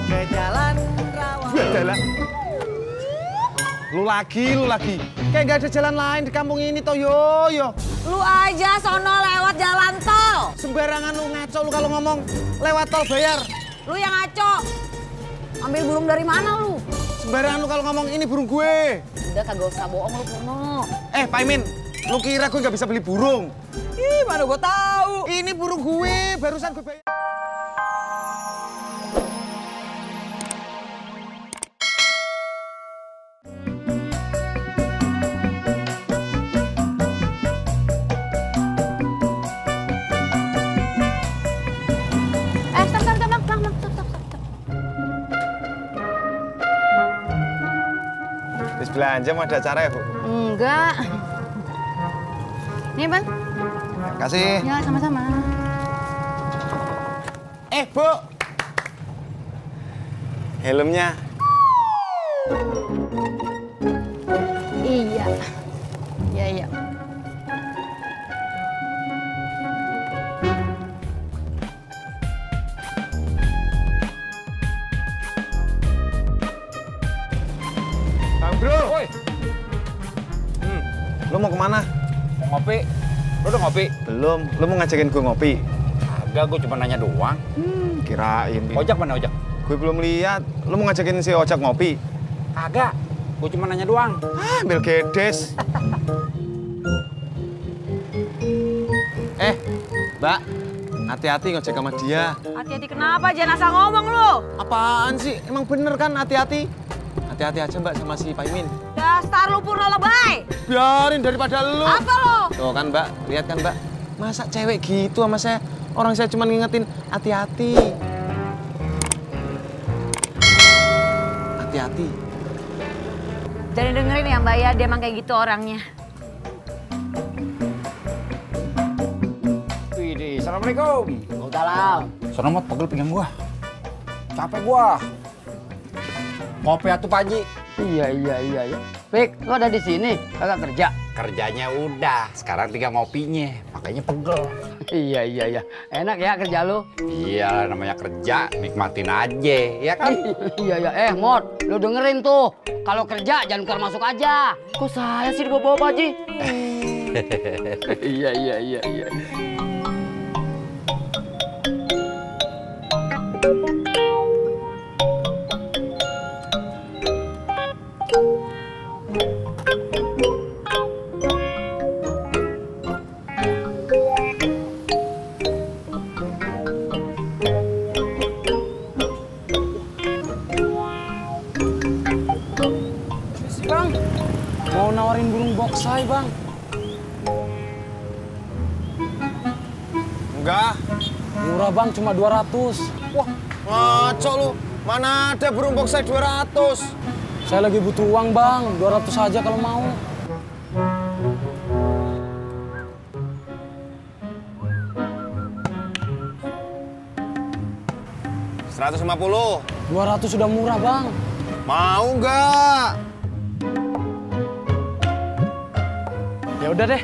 ke jalan rawa. Jalan. Lu lagi. Kayak nggak ada jalan lain di kampung ini toh, yo. Lu aja sono lewat jalan tol. Sembarangan lu ngaco lu kalau ngomong lewat tol bayar. Lu yang ngaco. Ambil burung dari mana lu? Sembarangan lu kalau ngomong ini burung gue. Udah kagak usah bohong lu Purno. Pak Imin, lu kira gue nggak bisa beli burung? Ih, mana gua tahu. Ini burung gue, barusan gue bayar. Habis belanja mau ada acara ya, Bu? Enggak. Nih, Bang. Kasih. Ya, sama-sama. Bu. Helmnya. Iya. Iya. Bang Bro. Woi. Lu mau kemana? Mau ngopi? Lu udah ngopi? Belum. Lu mau ngajakin gue ngopi? Kagak, gue cuma nanya doang. Kirain. Ojak mana ojak? Gue belum lihat. Lu mau ngajakin si Ojak ngopi? Kagak, gue cuma nanya doang. Ambil gedes. Mbak. Hati-hati ngojek sama dia. Hati-hati kenapa? Jangan asal ngomong lu. Apaan sih? Emang bener kan hati-hati? Hati-hati aja Mbak sama si Pak Imin. Dasar lu Purno lebay. Biarin daripada lu. Apa lu? Tuh kan Mbak, lihat kan Mbak. Masa cewek gitu sama saya? Orang saya cuma ngingetin hati-hati. Hati-hati. Jangan dengerin ya Mbak ya, dia emang kayak gitu orangnya. Widih, assalamualaikum. Waalaikumsalam. Sono mot, pegel pinggang gua. Capek gua. Ngopi atuh Pak Haji. Iya. Pik, lu ada di sini, kagak kerja? Kerjanya udah, sekarang tinggal ngopinya, makanya pegel. Iya. Enak ya kerja lu? Iya, namanya kerja, nikmatin aja, ya kan? Iya. Mot, lu dengerin tuh. Kalau kerja jangan keluar masuk aja. Kok saya sih dibawa-bawa Pak Haji? Iya. Bang, mau nawarin burung boksai, Bang. Enggak. Murah, Bang, cuma 200. Wah, ngaco lu. Mana ada burung boksai 200? Saya lagi butuh uang, Bang. 200 aja kalau mau. $150. 200 sudah murah, Bang. Mau nggak? Ya udah deh.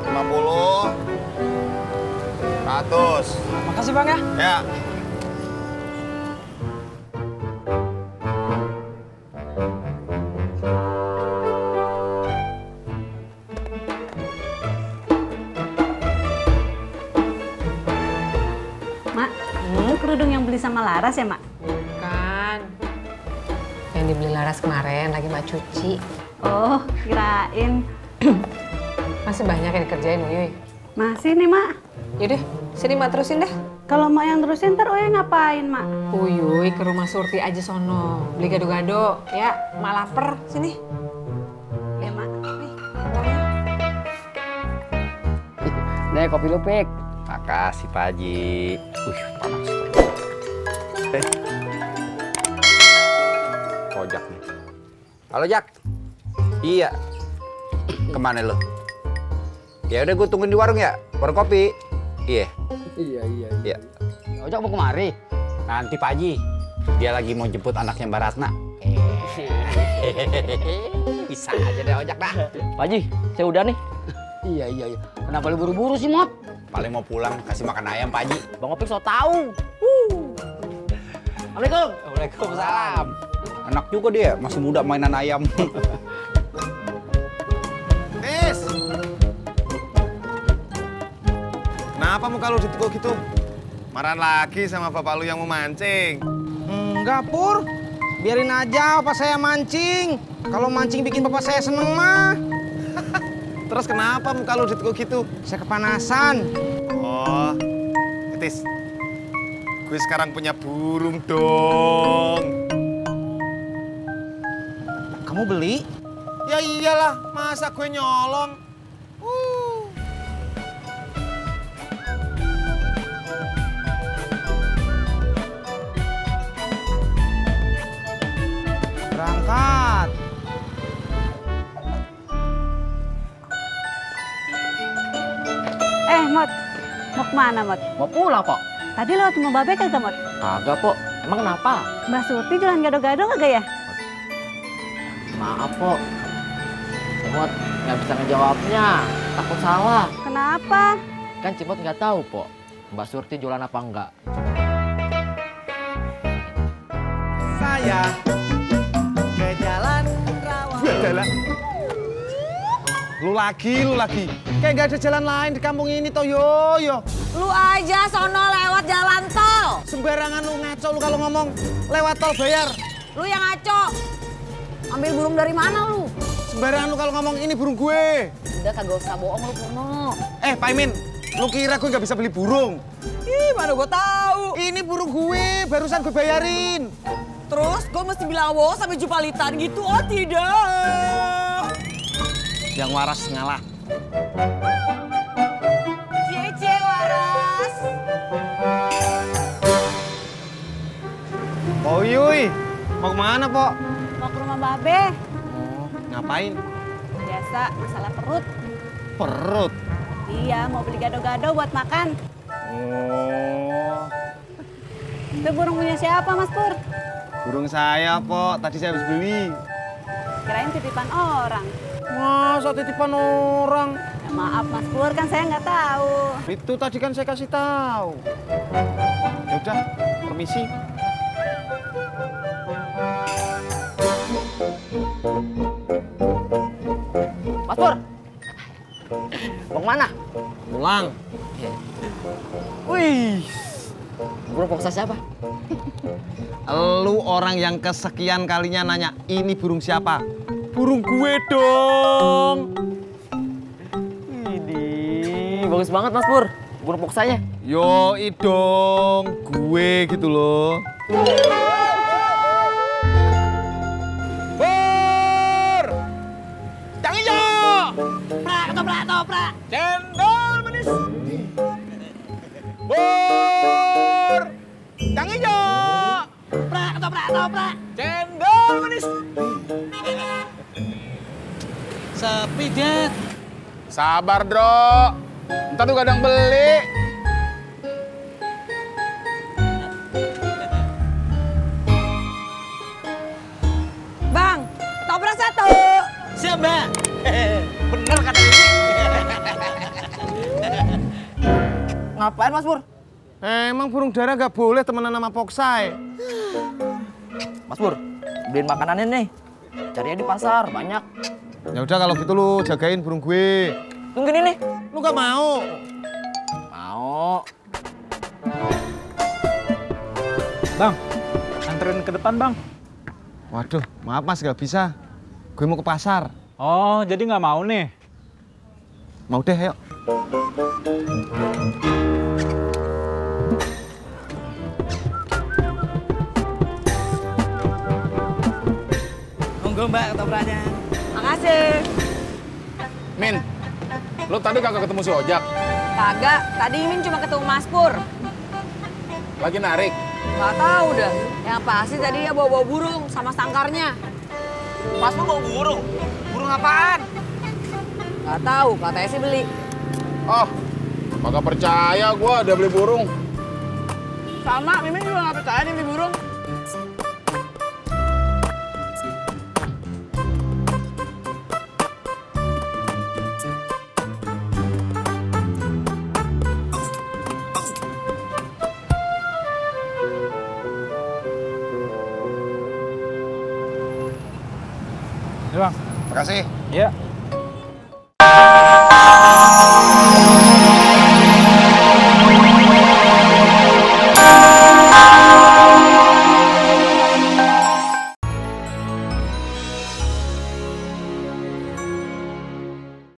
50. 100. Makasih, Bang ya. Ya. Mak, itu kerudung yang beli sama Laras ya, Mak? Bukan. Yang dibeli Laras kemarin lagi Mak cuci. Oh, kirain. Masih banyak yang dikerjain, Uyuy. Masih nih, Mak. Yaudah, sini Mak terusin dah. Kalau Mak yang terusin, ntar Uya ngapain, Mak? Uyuy ke rumah Surti aja sono. Beli gado-gado. Ya, Mak lapar. Sini. Ya, Mak. Nih, uangnya. Nih kopi lu, Pik. Makasih Pak Haji. Panas. Ojak nih. Halo Jak. Iya. Kemana lo? Ya udah gue tungguin di warung ya. Warung kopi. Iya. Iya. Ojak mau kemari? Nanti Pak Haji. Dia lagi mau jemput anaknya Mbak Ratna. Bisa aja deh Ojak dah. Pak Haji, saya udah nih. Iya. Kenapa lu buru-buru sih, Mot? Paling mau pulang kasih makan ayam Pak Haji. Bang Opik so tahu. Assalamualaikum. Waalaikumsalam. Enak juga dia, masih muda mainan ayam. Tis! Kenapa muka lu ditekuk gitu? Marahan lagi sama bapak lu yang mau mancing? Enggak, Pur. Biarin aja bapak saya mancing. Kalau mancing bikin bapak saya seneng mah. Terus kenapa muka lu ditekuk gitu? Saya kepanasan. Oh, Tis, gue sekarang punya burung dong. Kamu beli? Ya iyalah, masa gue nyolong? Berangkat. Mot. Mau kemana, Mot? Mau pulang, Pok. Tadi lewat rumah Babe kagak, Mot? Kagak, Pok. Emang kenapa? Mbak Surti jualan gado-gado kagak ya? Maaf, Pok. Cimot nggak bisa ngejawabnya. Takut salah. Kenapa? Kan Cimot nggak tahu, Pok. Mbak Surti jualan apa enggak. Saya ke jalan rawa. Jalan. Lu lagi. Kayak nggak ada jalan lain di kampung ini toh, yo. Lu aja sono lewat jalan tol. Sembarangan lu ngaco lu kalau ngomong lewat tol bayar. Lu yang ngaco. Ambil burung dari mana lu? Sembarangan lu kalau ngomong ini burung gue. Udah kagak usah bohong lu, Purno. Pak Imin, lu kira gue nggak bisa beli burung? Ih, mana gue tahu. Ini burung gue, barusan gue bayarin. Terus gue mesti bilang wow sampai jupalitan gitu? Oh tidak. Yang waras ngalah. Cie waras. Oh Yuy, mau kemana, Pok? Mau ke rumah Babe. Ngapain? Biasa, masalah perut. Perut. Iya, mau beli gado-gado buat makan. Oh, Itu burung punya siapa, Mas Pur? burung saya, Pok. Tadi saya habis beli. Kirain titipan orang. Masa titipan orang? Ya, maaf, Mas Pur, kan saya nggak tahu. Itu tadi kan saya kasih tahu. Ya udah, permisi. Mas Pur. Mau kemana? Pulang. Wih. Burung poksa siapa? Lu orang yang kesekian kalinya nanya, ini burung siapa? Burung gue dong. Ini bagus banget Mas Pur. Burung poksanya. Yoi dong, gue gitu loh. Pur! Yang hijau! Ketoprak. Cendol manis! Pur! Yang hijau! Ketoprak. Cendol manis! Sepi, Det. Sabar, Bro. Ntar tuh kadang beli. Bang, toprak satu. Siap, Mbak. Bener kata ini. Ngapain Mas Pur? Emang burung dara nggak boleh temenan sama Poksai? Mas Pur, beliin makanannya nih. Carinya di pasar, banyak. Ya udah kalau gitu lu jagain burung gue. Tungguin ini. Lu nggak mau? Mau. Bang, anterin ke depan, Bang. Waduh, maaf Mas, nggak bisa. Gue mau ke pasar. Oh, jadi nggak mau nih? Mau deh, ayo. Monggo, Mbak, ketopraknya. Makasih. Min, lu tadi kagak ketemu si Ojak? Kagak, tadi Imin cuma ketemu Mas Pur. Lagi narik? Gak tahu dah. Yang pasti tadi dia bawa burung sama sangkarnya. Mas Pur bawa burung? Burung apaan? Gak tahu, katanya sih beli. Oh, kagak percaya gua dia beli burung. Sama, Mimin juga gak percaya dia beli burung. Bang. Makasih. Iya.